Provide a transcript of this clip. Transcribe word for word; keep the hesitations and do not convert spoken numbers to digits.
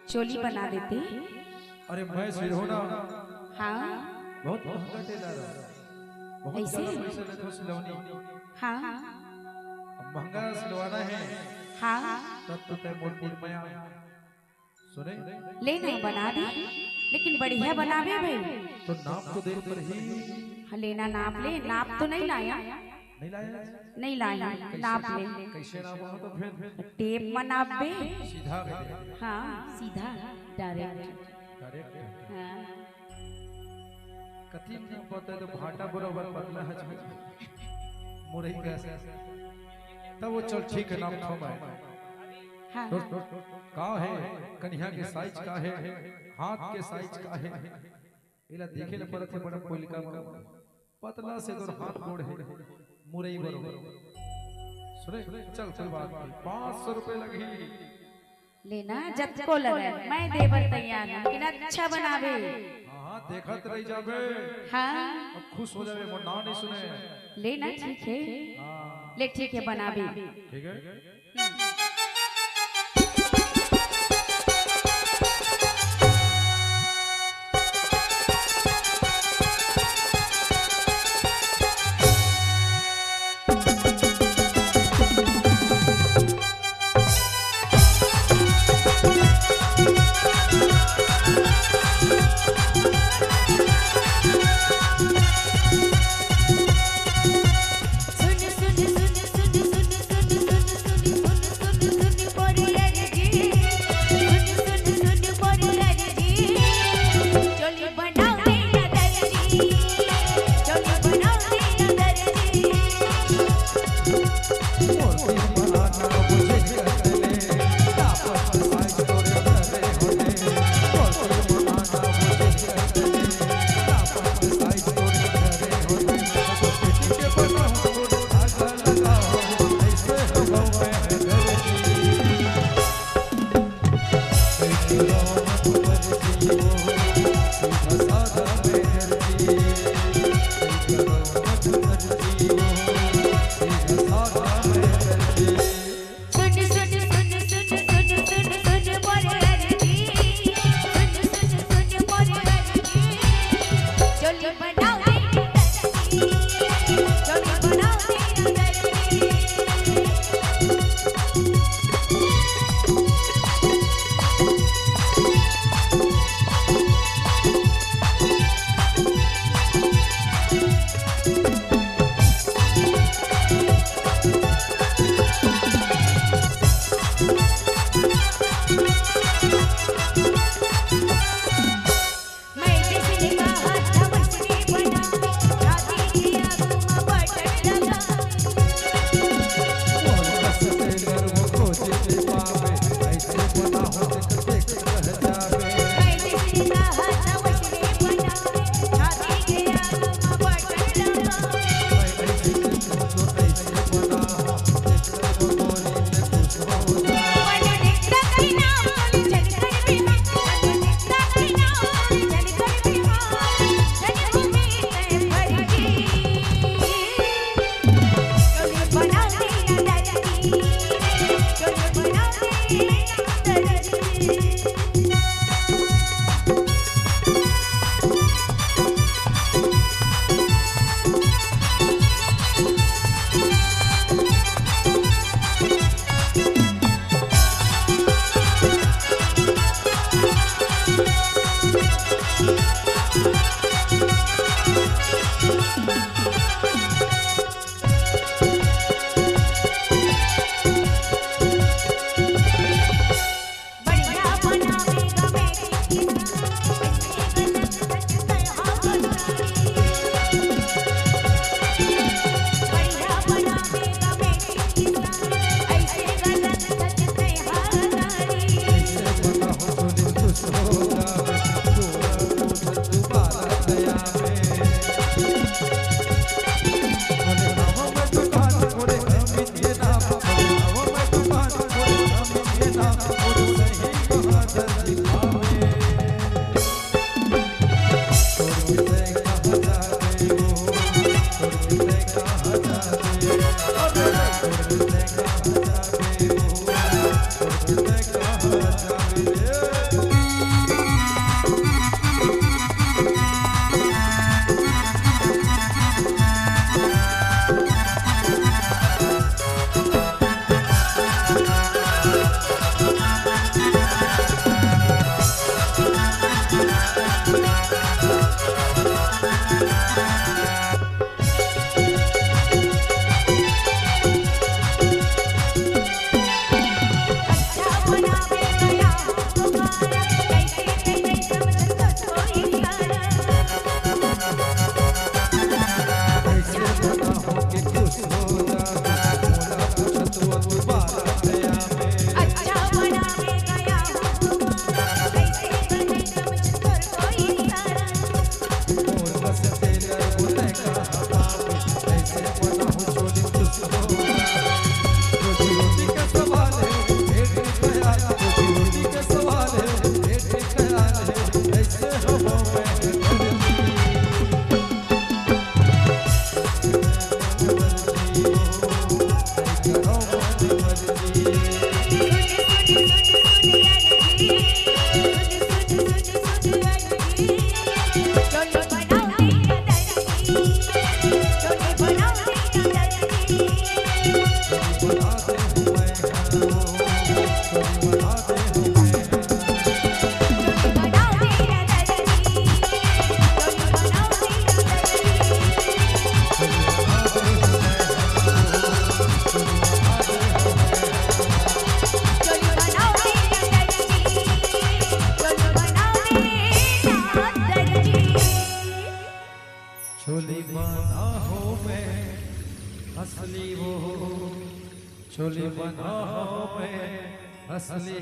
चोली बना देते। अरे मैं सिलहूँ ना, हाँ। बहुत महंगा टेलर है, बहुत ऐसे? ज्यादा पैसा लेथों सिलवनी। हाँ। अब महंगा सिलवाना है, हाँ। तब तो तय मोर तीर में आ। सुने? ले ना, बना दे, लेकिन बढ़िया बनाबे भाई। तो नाप तो दे पर ही। हाँ, ले ना, नाप ले, नाप तो नहीं लाया। नहीं लाया? नहीं लाया, कैसे? नाप ले। कैसे नाप हो तो फिर? टेप में नाप बे। सीधा कर दे। हाँ, सीधा, डायरेक्ट। डायरेक्ट। हाँ। कति दिन पता है तो भाटा बरोबर पतला है जी। मुरई का। तब वो चल ठीक है, नाप थोड़ा है। हाँ, तो हाँ। का है? कनिहा के साइज का है? हाथ के साइज का है? एला देखे ले परत हे बड़ा पोलिका में। पतला से तोर हाथ गोड़ है, मुरई बरोबर। सुने, चल, कोई बात नहीं, पाँच सौ रुपए लगही। ले ना, जतको लगे, मैं दे बर तैयार हूँ, लेकिन अच्छा बनाबे। हाँ, हाँ, देखत रह जाबे। हाँ। अब खुश हो जाबे, मोर नाम नहीं सुने। ले ना, ठीक है। हाँ। ले, ठीक है, बनाबे। ठीक है। चोली बना हो मैं असली।